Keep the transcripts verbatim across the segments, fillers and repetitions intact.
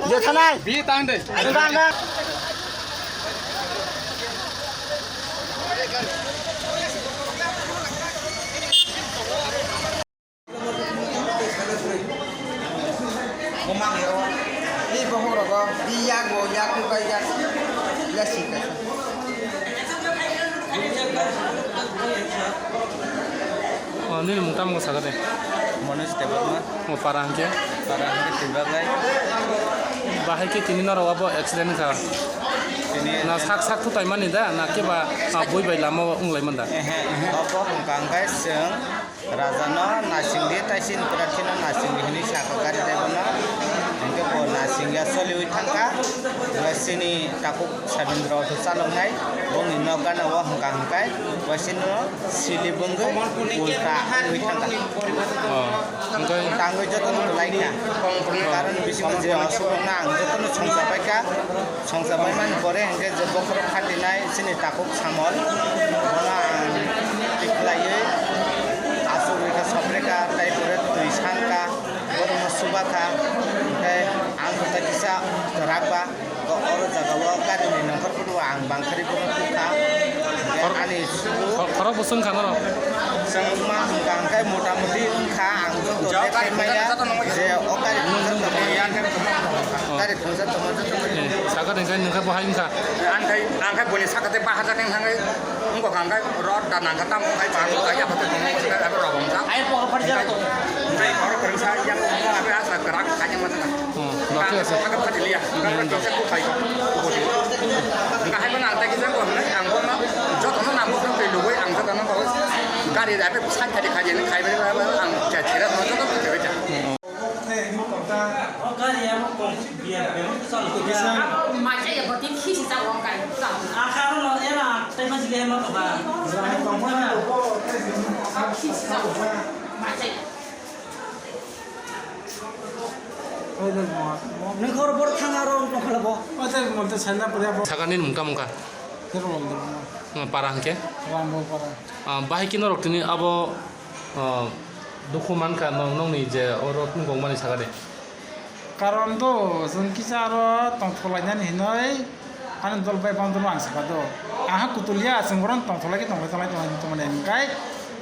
Jethanai, jethanai. O, nini mung tamo wngkha sakha de? Manoj Debbarma. O, para hwnkhe? Para hwnkhe Twibaglai. Bahai khe tini norok abo accident wngkha? Tini na sak sak thutaimani da, na khe ba, ah, bui bai lama o wnglaimani da? Ehe, ehe. Obo hwnkha hwnkhe chwng Rajano nasingdi, tei chini pwrathino nasingdi hinwi sakha gari driverno. Hinkhe bo nasingya soliwi thangkha. Chini takhuk Sabindra auto chaloknai, bongni nok gana o hwnkha hwnkhe, bo chini sili bwngwi ulta wngwi thangkha. Oh, hwnkhe? Tangwi jotono kwlaikha. Karon bisingo je osuk wngkha, ang jotono songchabaikha. Songchabaimani pore hwnkhe je bokhorok khatinai chini takhuk Samol, bono ang tikhlaiwi asugwi khe soprekha, tei pore twi sankha, borokno subakha, hwnkhe ang khe kisa kwrakba. Oro jaga o gari ni nongkhor phuru ang bangkhari bono thukha. Ani suru. Khorok bwswng kha norok? Chwng ma hwnkha hwnkhe mota moti wngkha, ang joto maya je o gari thwngsa tongma, gari thwngsa tongma joto. Sakha hwnkhe nongkha bo hai wngkha. Ang khai, ang khai boni sakha tei bahar jak wngkha hwnkhe, wngkha hwnkhe rot da nangkha tamo khai bang khai yapha tongma wngkha abo rok wngkha. Ang khai oro kwrwngsa yang wngkha abo asa kwrak khai wngkha. Hmm, no, thik ase. Hwnka hai phano ang tei kisa ko hwnwi ang bono jotono nang bono twi lugwi ang jotono ko gari da pe side thani khai ni khai bai ang cha chira no joto ko chira cha. O gari amo ko biya pe mo chal ko biya. Abo mai cha ya boti khi si cha o kai cha. A ka ro no era tai ma jile ma ko ba. Khi si cha o mai cha. Nung khor bor thang aro wng tongkha bo. Sakha nini mung tamo wngkha? Para hwnkhe? Bahai khe norok tini abo, ah, dukhu mankha, no-, nokni je oro tongmani sakha de? Karon do, chwng kisa aro tongthok lainani hinwi ani dol bai boundary ang sakha do. Aha kutul ya, chwng bohrok tongthok lai khe tongthok lai tongmani hwnkhe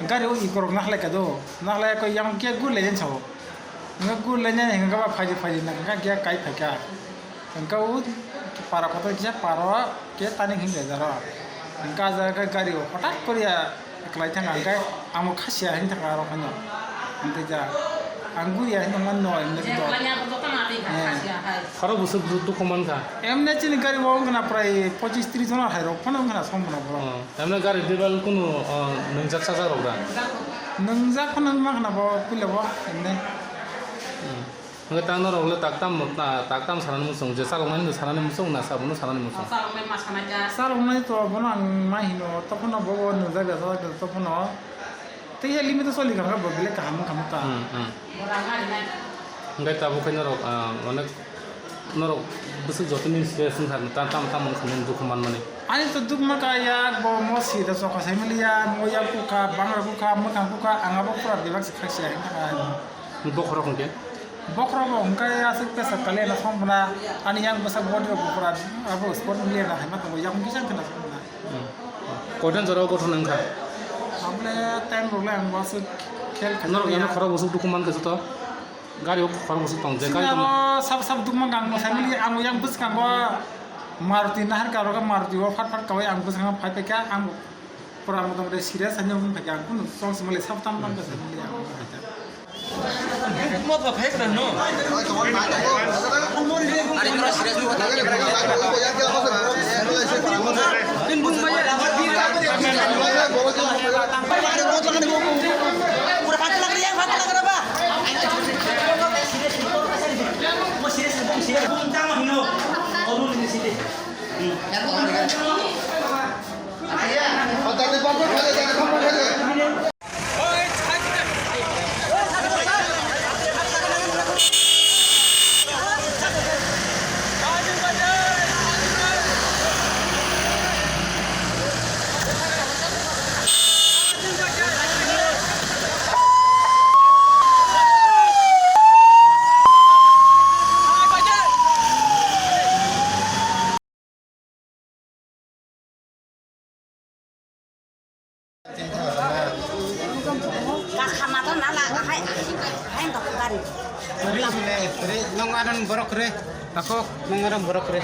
gari o ikorok nahlai kha do. Nahlai khe yang khe gul lai jani sabo. Hwnkhai gul lainani hwnkhai ba phaidi phaidi nang hwnkhai khe kai phaikha. Hwnkhai o para kotor kisa paro khe tani hwnwi rijaro. Hwnkhai ah jaga khe gari o hothat koriya kwlai thangkha hwnkhai amo khasiya hwnwi thangkha aro phano. Hwnkhai ja ang guriya hwnwi mano hwnwi khe to. Khorok bwswk du-, dukhu mankha. Emne chini gari o wngkhana prai pochis tris jona hai rok phano wngkhana song bono borok. Oh, emne gari driver kunu, oh, nwngjak sajak rok da? Nwngjak phano wngma khana bo puila bo emne. Hmm. Hwnkhe ta norok le tak tam, ah, tak tam sanani muchung je chaloknai no sanani muchung na sabono sanani muchung. Chaloknai to bono ang ma hino tophano bo bo nwngjak da sajak da tophano. Tei ya limit o choli kha bo belai kaham wngkha ta. Hmm, hmm. Hwnkhe tabuk khe norok, ah, onek norok bwswk joto ni stress wngkha ta, tamo tamo wngkha nini dukhu manmani? Ani to duk mankha yak bo mo sida chokha sai maliya, mo yak kukha, bangra kukha, mwkhang kukha, ang abo pura bebak se khaksa hwnwi thangkha. Bokhorok hwnkhe? Bokhorok bo hwnkhe aswk pesap kaliya na songphna, ani yang bwsa body rok pura abo sport maliya na hai ma tongo, yakung kisa wngkha na songphna. Hmm. Koitan jora o gothon wngkha? Abole time rok le ang bo aswk khel kha. Norok ya khorok bwswk dukhu mankha joto? Gari o khorok bwswk tong je, gari tong. Abo sab sab dukma gang mo sai mili ang yang bwskango Maruti nahar ka roga Maruti o phat phat kawai ang bwskango phai phai kha ang pura motamoti serious ani wng phai kha ang kunu song se mali sab tam tam ka sai mili ang wng phai kha. Nong aron borok re, ako nong aron borok re.